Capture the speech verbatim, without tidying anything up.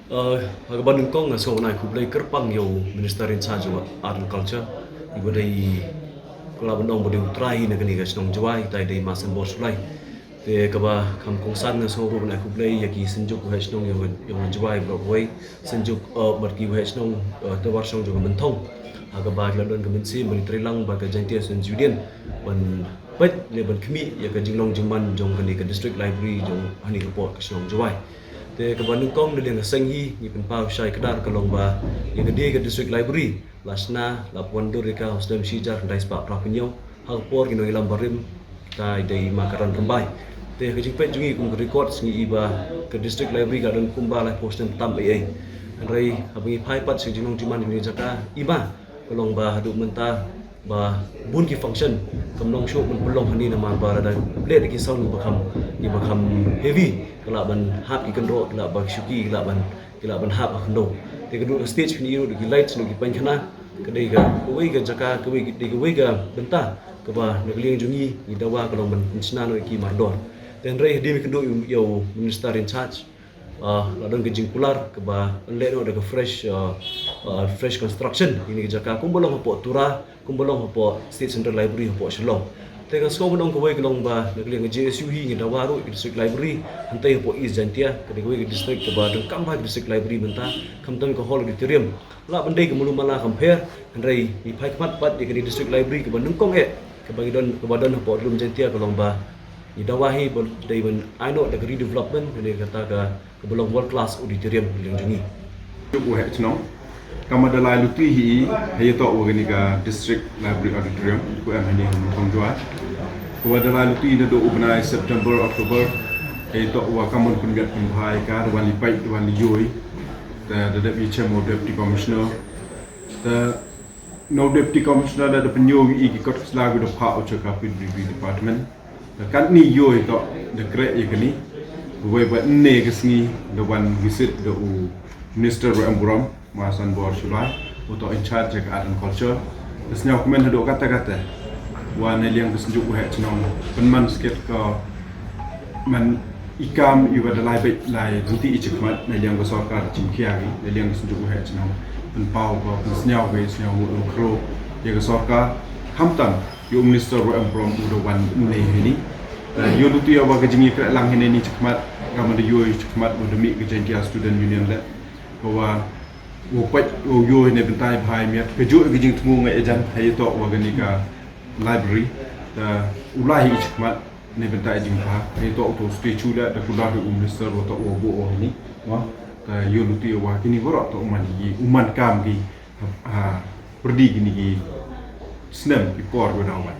Uh, ha kaba nyngkong nga sngewbha ban ai khublei kyrpang ïa u Minister in charge of Art and Culture, iba dei, ka lah ban ong ba dei u trai na kane ka shnong Jowai, itai dei Ma Sanbor Shullai. Te kaba kham kongsan nga sngewbha ruh ban ai khublei ïa ki synjuk waheh shnong ïa u, ïa u Jowai baroh kawei, synjuk, uh, bad ki waheh shnong, uh, Tawar Shnong jong ka Mynthong. Ha kaba ki la don ka mynsiem ban ïatreilang bad ka Jaintia Students' Union ban peit ne ban khmih ïa ka jinglong jingman jong kane ka District Library jong hangne hapoh ka shnong Jowai. Te kaba nyngkong na liang ka seng hi ngi pynpaw shai kdar ka long ba ïa ka dei ka District Library la shna, la pynwandur ïa ka ha u snem shi hajar khyndai spah phra phew hynñiew ha ka por ki nongïalam barim, itai dei Ma Karan Rymbai. Te ha ka jingpeit jong ngi kum ka record ngi i ba ka District Library ka la don kumba laiphew snem tam ei ei. Hynrei haba ngi phai pat sha ka jinglong jingman jong kane ka jaka, i ba ka long ba haduh mynta ba bun ki function kam long shuh ban pynlong hangne namar ba lada plie da ki sound ba kham, ki ba kham heavy, ka lah ban hap ki kynroh, ka lah ba ki shuki, ka lah ban, ka lah ban hap ha khyndew. Te ka duh ka stage phin ïoh ruh da ki lights, ruh ki painkhana, ka dei ka, kawei ka jaka, kawei, dei kawei ka bynta kaba na ka liang jong ngi ngi dawa ka long ban pynshna noh ïa ki mardor. Te hynrei hadien ba kynduh ïa u Minister in charge, ah, la don ka jingkular kaba leh noh da ka fresh, ah, ah, fresh construction ïa kane ka jaka kumba long hapoh Tura, kumba long hapoh State Central Library hapoh Shillong. Te nga sngewbha ban ong kawei ka long ba na ka liang ka J S U hi ngi dawa ruh ïa ka District Library hangtei hapoh East Jaintia, ka dei kawei ka district kaba donkam bha ka District Library mynta, khamtam ka hall auditorium. Lah ban dei ka mulu mala kam pher, hynrei ngi phai khmat pat ïa kane District Library kaba nyngkong eh kaba ngi don, kaba don hapoh Ri-lum Jaintia, ka long ba ngi dawa hi ba dei ban ai noh da ka redevelopment, kane kata ka, kaba long world class auditorium na ka liang jong ngi. Juk waheh chnong, ka mada lai luti hi ha ïa toh wa kane ka District Library Auditorium, ku em hangne ha Mynthong Jowai. Ka mada lai luti naduh u bnai September, October, ha ïa toh wa ka mon pyngat pynbha ïa ka, da wan li peit, da wan li ïoh. Te da dep ïa chem u Deputy Commissioner. Te na u Deputy Commissioner da, da pynïoh ïa ki kot ki sla ki da phah u cha ka P W D Department. Te katne ïoh ïa toh da kreh ïa kane. Wei ba ne ka sngi da wan visit da u Minister ba em burom, Ma Sanbor Shullai, u toh in charge ka Art and Culture. Te sñiaw kmen haduh katta katta wa na liang ka Synjuk Waheh Chnong pynman skit ka man i kam iwa da lai beit lai lynti i chakhmat, na liang ka sorkar chimkhia ki, na liang ka Synjuk Waheh Chnong pynpaw ka, pynsñiaw ka, sñiaw ngut ngut kro ïa ka sorkar, khamtam ïa u minister wa em burom u da wan ne hini. Te ïoh luti ïa wa ka jingïakreh lang hini ni chakhmat, ka man da ïoh chakhmat wa da mih ka Jaintia Student Union le, ka wa, wa pait wa ïoh ne bynta i bha i miat, ka juh ka jingthmu nga ïa jan ha ïa toh wa kani ka library. Te u lai i chakhmat ne bynta i jingbha, ha ïa toh u to statue le, da kular u minister wa toh wa buh wa hini, wa. Te ïoh luti wa kini waroh toh u man ki, u man kam ki, ha, ha pyrdi kini ki snem ki por wa da wan.